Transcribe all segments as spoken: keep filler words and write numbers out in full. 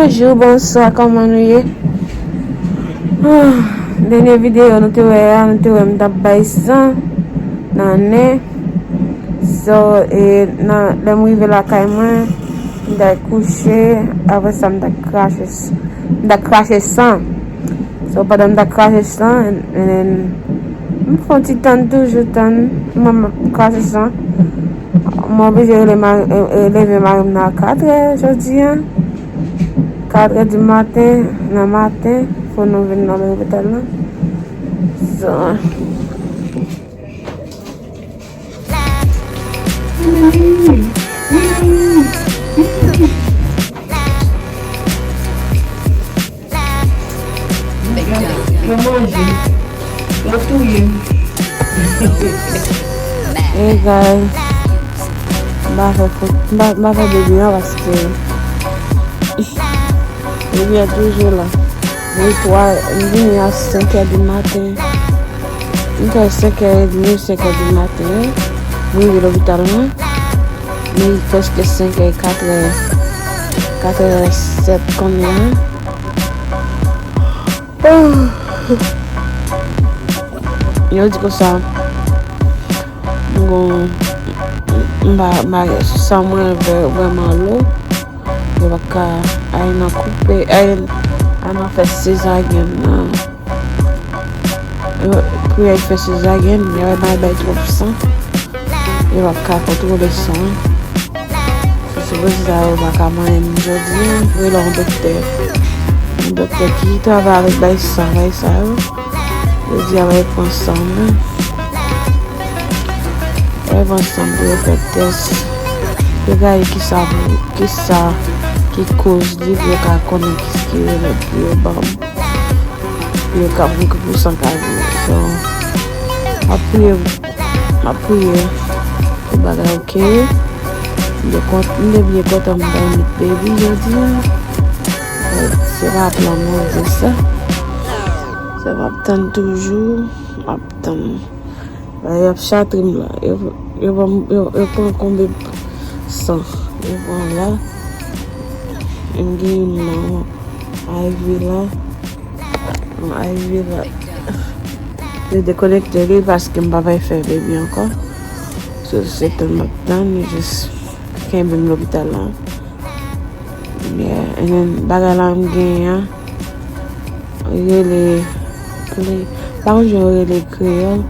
Bonjou, bonswa, kòman nou ye? Ah, dènye videyo nou te wè a, nou te wè m t ap bay san nan nen. So, e, nan, lè m rive lakay mwen, m t al kouche, apre sa m t al krache s-, m t al krache san. So, pandan m t al krache san, and then, m fè yon ti tann toujou, tann, m, m krache san. Mwen oblije rele mari, e, e, leve mari m nan katrè jodi a. Katrè di maten, nan maten, fò nou vin nan lopital la. So, Mwen manje. Yo touye m. Hey guys, m pa fè fout, m pa, m pa fè baby an paske baby an toujou la. Mwen twa, m vini a senkè di maten. M fè senkè edmi, senkè di maten. M rive lopital la. Men li prèske senkè, katrè, katrè sèt kounye a. Yo di konsa, m gon, m pa, m pa, san mwen vrè-, vrèman lo. Yo pa ka al nan koupe, al, al nan fè sezaryèn nan. Yo, pou yo fè sezaryèn, yo bay, bay twòp san. Yo pa ka kontwole san an. Se, se pou sa yo pa ka manyen m jodi a. Rele yon doktè. Yon doktè ki travay avèk bay san, bay sa yo. Yo di a bay pran san mwen. Yo pran san pou yo fè tès. Yo gade kisa pou, kisa ki koz li pou yo ka konnen ki, ki remèd pou yo ban m. Pou yo ka, pou, pou san ka vini. So, m ap priye, m ap priye pou bagay oke. M te kont-, m te byen kontan m te meet baby jodi a. Se pa plan Bondye sa. Se m ap tann toujou, m ap tann. La, y ap chatre m la. Yo, yo, yo, yo pran konbyen san? Yo pran la. M gen youn nan I V la. Nan I V la. Yo dekonekte li paske m pa pral fè baby ankò. So, se tan m ap tann, yo jis kenbe m lopital la. Yeah, and then bagay la m genyen an, rele, rele, pa konn jan yo rele kreyòl,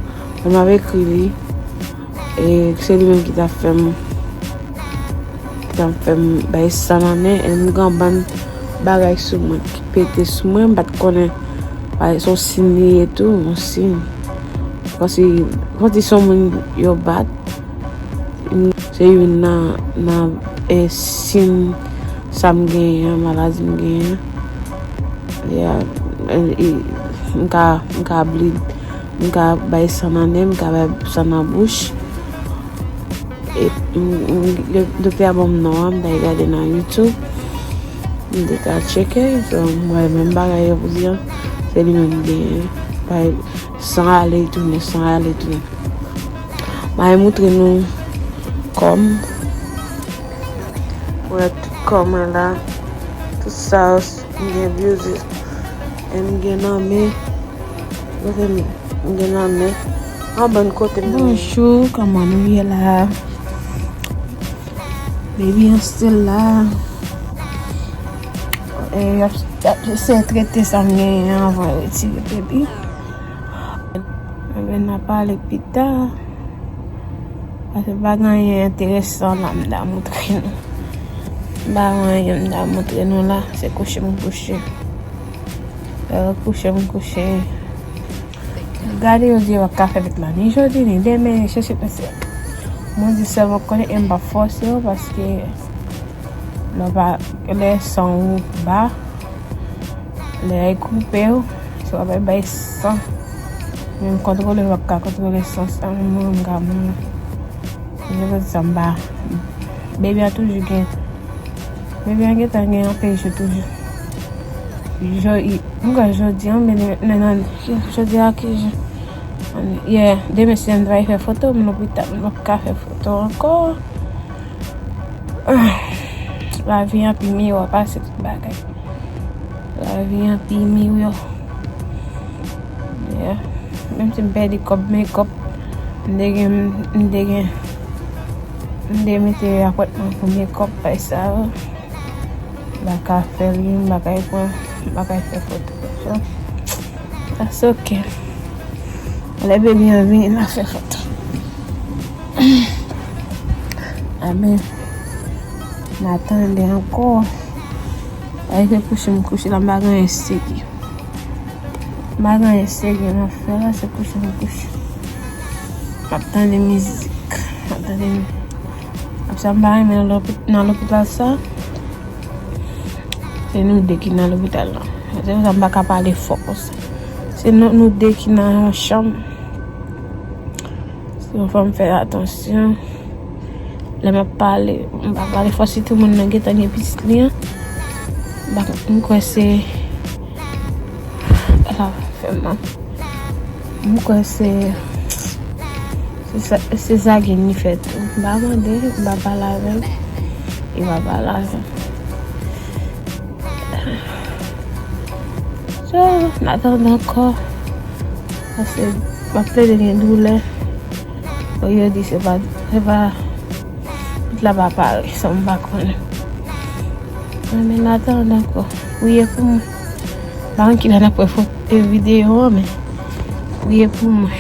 men m ap ekri li. E se li menm ki t ap fè m, ki t ap fè m bay san nan nen, e m gen yon bann bagay sou mwen ki pete sou mwen, m pa t konnen, se yon siy li ye tou, yon siy. Kòmsi, kòmsi se yon moun yo bat. Se youn nan, nan, e, siy sa m genyen an, maladi m genyen an. Ya, e, e, m ka, m ka bleed, m ka bay san nan nen, m ka bay san nan bouch. E, m, m, le, doktè a ban m non an, m t al gade nan YouTube. M te ka tcheke, so, m wè menm bagay yo pou di an, se li menm m genyen. Bay san ale tounen, san ale tounen. M a moutre nou kò m. Wè tout kò mwen la. Tout sa, m gen bruises. E m gen nan men. Kote m, m gen nan men. An bann kote m. Bonjou, kòman nou ye la? Baby an still la. E, y ap, y ap eseye trete sa m genyen an avan yo retire baby. Ebyen, n a pale pita. Paske pa gen anyen enteresan la m ta montre nou. Pa gen anyen m ta montre nou la. Se kouche m kouche. E, kouche m kouche. Gade yo di yo pa ka fè vit la. Ni jodi, ni demen, chèche pase. Mwen di sèlman konnen e m p ap fòse yo paske lè w pa, lè san w ba, lè y koupe w, se w ap bay san. Men kontwole, w ap ka kontwole san sa, men mwen, m ka mouri. Se pou sa m pa, baby a toujou gen, baby a gentan gen anpil jou toujou. Jodi, m kwè jodi a, men, men, men, jodi a ki jou? Yeah, demen si m t al fè foto, m lopital, m p ap ka fè foto ankò. Ah, lavi an pi miwa pase tout bagay. Lavi an pi miyò. Yeah. Menm si m pèdi kòb makeup, m te gen, m te gen, m te mete apwètman pou makeup, bay sa yo. M pa ka fè li, m pa ka pran, m pa ka fè foto. So, that's okay. Lè baby an vini, n a fè foto. Amen. N a tande ankò. Paske kouche m kouche la, m pa gen anyen serye. M pa gen anyen serye m ap fè la, se kouche m kouche. M ap tande mizik. M ap tande mizik. Ap sa m pa renmen nan lopi-, nan lopital sa. Se nou de ki nan lopital la. Se pou sa m pa ka pale fò konsa. Se nou, nou de ki nan yon chanm. So, fò m fè atansyon. Lè m ap pale, m pa pale fò, sitou moun nan gentan gen pitit li an. M pa, m kwè se, ala, fè m mal. M kwè se, se sa, se sa gen li fè tou. M pa mande, m pa pale avè l. Li pa pale avè m. So, n atandan ankò. Paske m ap plede gen doulè. Yo di se pa, se pa, tout la pa pale, sa m pa konnen. Men n atandan ankò. Priye pou mwen. M pa konn kilè n ap wè fo-, e, videyo an, men priye pou mwen.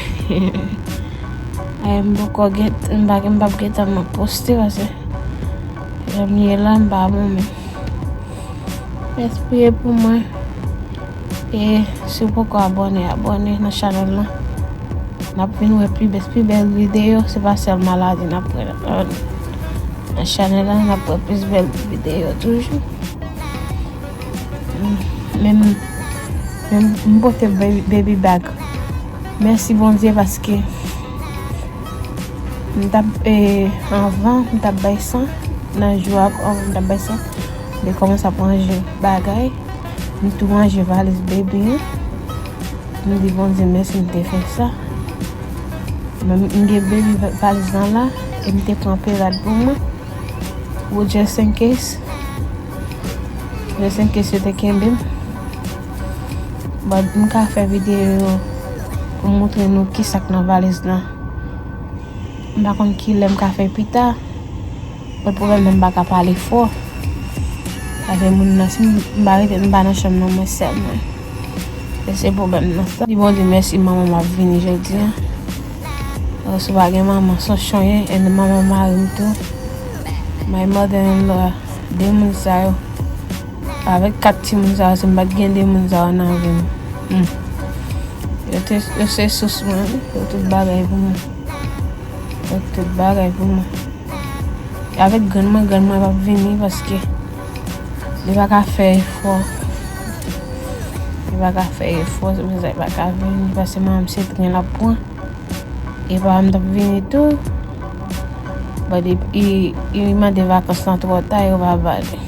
Ay, m poko gen, m pa, m p ap gentan poste, paske jan m ye la, m pa bon menm. Mèsi, priye pou mwen. E si w poko abòne, abòne nan chanèl lan. N ap vin wè pi bèl, pi bèl videyo. Se pa sèl maladi n ap wè nan, nan chanèl lan, n ap wè plis bèl videyo toujou. Men, men m pote baby, baby bag. Mèsi Bondye paske m t ap, e, anvan, m t ap bay san. Nan jou a, anvan m t ap bay san, m te kòmanse ap ranje bagay. M tou ranje valiz baby an. M di Bondye mèsi m te fè sa. Men m gen baby va-, valiz lan la, e m te pran anpil rad pou mwen. Pou just in case. Just in case yo te kenbe m. But m ka fè videyo pou m montre nou kisa k nan valiz lan. M pa konn kilè m ka fè pita. But pwoblèm nan, m pa ka pale fò. Paske moun nan, si m, m pa rete, m pa nan chanm nan, mwen sèl mwen. E se pwoblèm nan. Di Bondye mèsi, manman m ap vini jodi a. Paske si w pa gen manman, se yon chonyen, and manman mari m tou. My mother-in-law, de moun sa yo. Avèk kat timoun sa yo, si m pa t gen de moun sa yo nan vi m. Hmm. Yo te, yo se sous mwen, wi. Yo tout bagay pou mwen. Yo tout bagay pou mwen. Avèk grann mwen, grann mwen p ap vini paske li pa ka fè efò. Li pa ka fè efò, se pou sa li pa ka vini, paske manman m se tren l ap pran. E papa m t ap vini tou. But li, li, li mande vakans lan twò ta, yo pa ba li.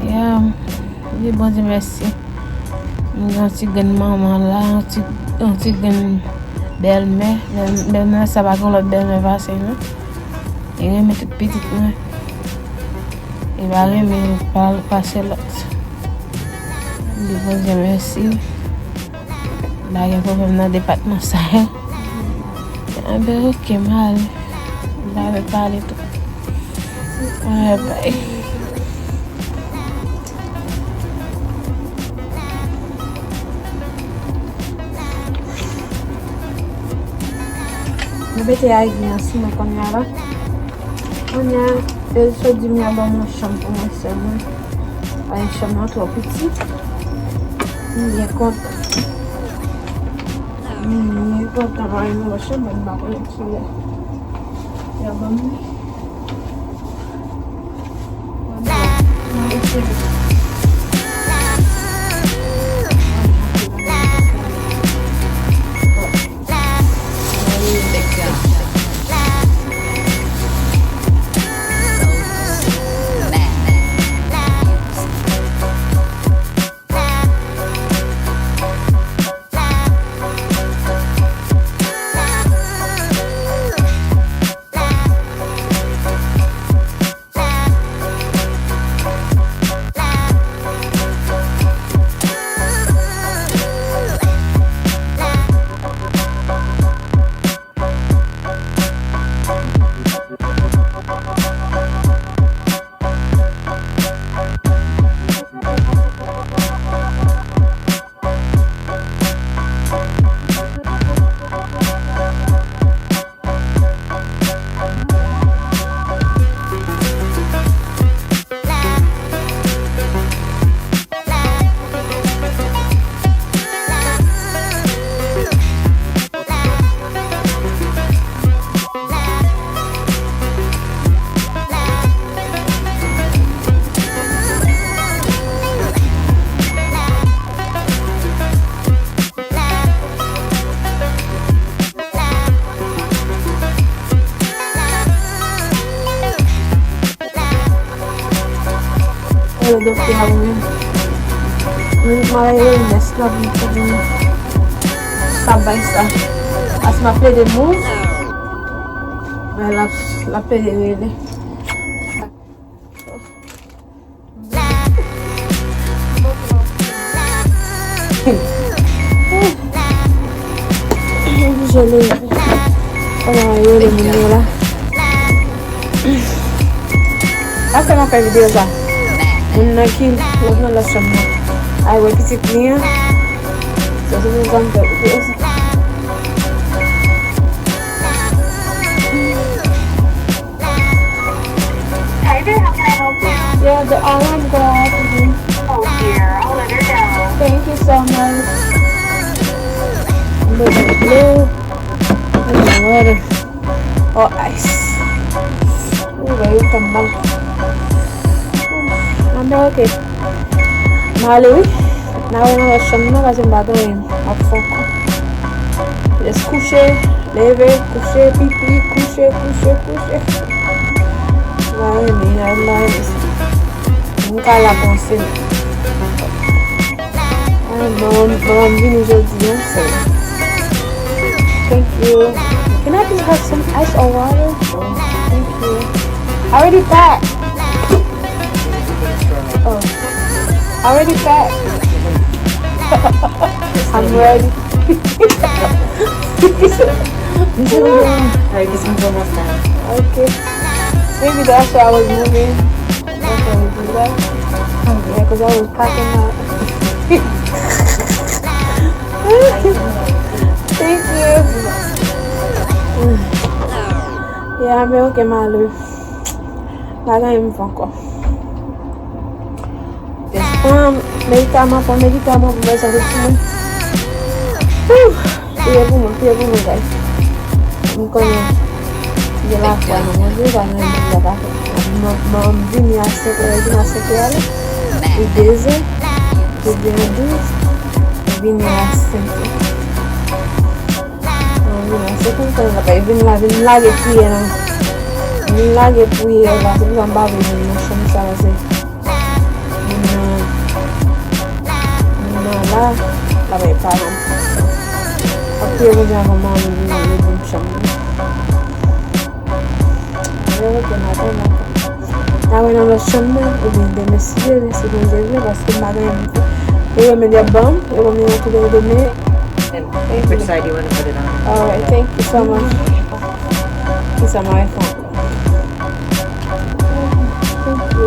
Yeah, m di Bondye mèsi. M gen yon ti grenn manman la, yon ti, yon ti grenn bèlmè. Bèl-, bèlmè sa pa gen lòt bèlmè pase l non. Li renmen tout pitit mwen. Li pa renmen pa-, pase lòt. M di Bondye mèsi. M pa gen pwoblèm nan depatman sa yo. Anben, oke, m ale. M pa vle pale tou. Alright, bye. Mwen mete ayigman sou mwen kounye a la. Kounye a, yo sot di m y a ban mwen chanm pou mwen sèlman. Ay, chanm nan twò piti. M byen kontan. M byen kontan, mwen renmen manje, mwen pa konnen kilè y a ban m li. Doktè a ou menm. Mwen, mwen rele nès la pou m, pou m ka bay sa. As m ap plede move. Men l ap, l ap plede rele. Jele. Kòman yo le moun yo la? Apre m ap fè videyo sa. Moun nan ki lòt nan lòt chanm nan. Ay wè pitit li an. Sa se pou sa m fè videyo sa. Hi there, how can I help you? Yeah, the alarm go off again. Oh dear, I'll let her know. Thank you so much. Blue, blue, and water. Oh, ice. Ooh, baby, come on. I'm okay. M ale wi. N a wè nan lòt chanm nan, paske m pa gen anyen. M ap fè ankò. Jis kouche, leve, kouche, pipi, kouche, kouche, kouche. M pa renmen, m pa renmen sa. M ka la panse. Ah, manman, manman m vini jodi an, so. Thank you. Can I please have some ice or water? Thank you. I already packed. Oh. Already packed. I'm ready. Alright, this one's almost done. Okay. Maybe that's why I was moving. That's why I was doing that. Yeah, 'cause I was packing up. Thank you. Yeah, men ok, m ale. Pa gen anyen m fè ankò. Pran medikaman, pran medikaman pou fè sa soti mwen. Whew! Priye pou mwen, priye pou mwen, guys. M konnen gen lafwa nan Bondye, pa gen anyen Bondye pa ka fè. Mwen, mwen vini a senk è, vini a senk è ale. Li de zè, li de zè douz, vini a senk è. Mwen vin la, se konsa l ap vin la, vin lage priyè nan. Vin lage priyè la, se pou sa m pa vle vin nan chanm sa, se moun nan, moun nan la, l ap bay paran m. Ap priye Bondye avan m ale vin nan chanm nan. Mwen rete maten maten. N a wè nan lòt chanm nan, oubyen demen, si Dye vle, si Bondye vle, paske m pa gen anyen pou yo mete ban m, yo ban m yon kout demen. And which side do you want to put it on? Alright, thank you so much. Kisa m a fè ankò? Thank you.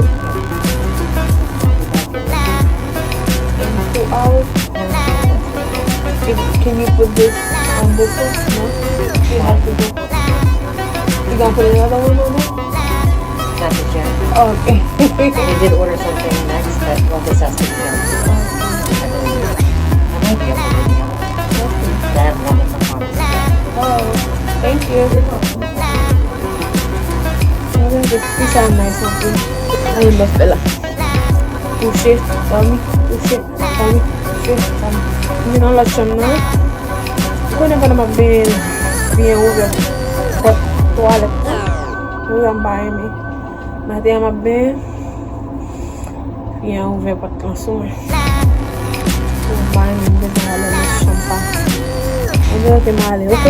In two hours. Can, can you put this on this one? No? You have to go. You gonna put another one on there? Not just yet. Oh, okay. They did order something next, but well, this has to be done. I believe. I might be able to do that. But I have one in the pharmacy. Oh, thank you. Mwen gen ti sa nice anpil. Anyen m ap fè la. Kouche, dòmi, kouche, dòmi, kouche, dòmi. M vin nan lòt chanm nan. Ou konnen pandan m ap benyen, byen ouvè pòt twalèt la. Ou wè m pa renmen. Maten an m ap benyen. Byen ouvè pòt lan sou mwen. Ou pa renmen m bezwen ale nan chanm pa. Anben, ok, m ale, ok.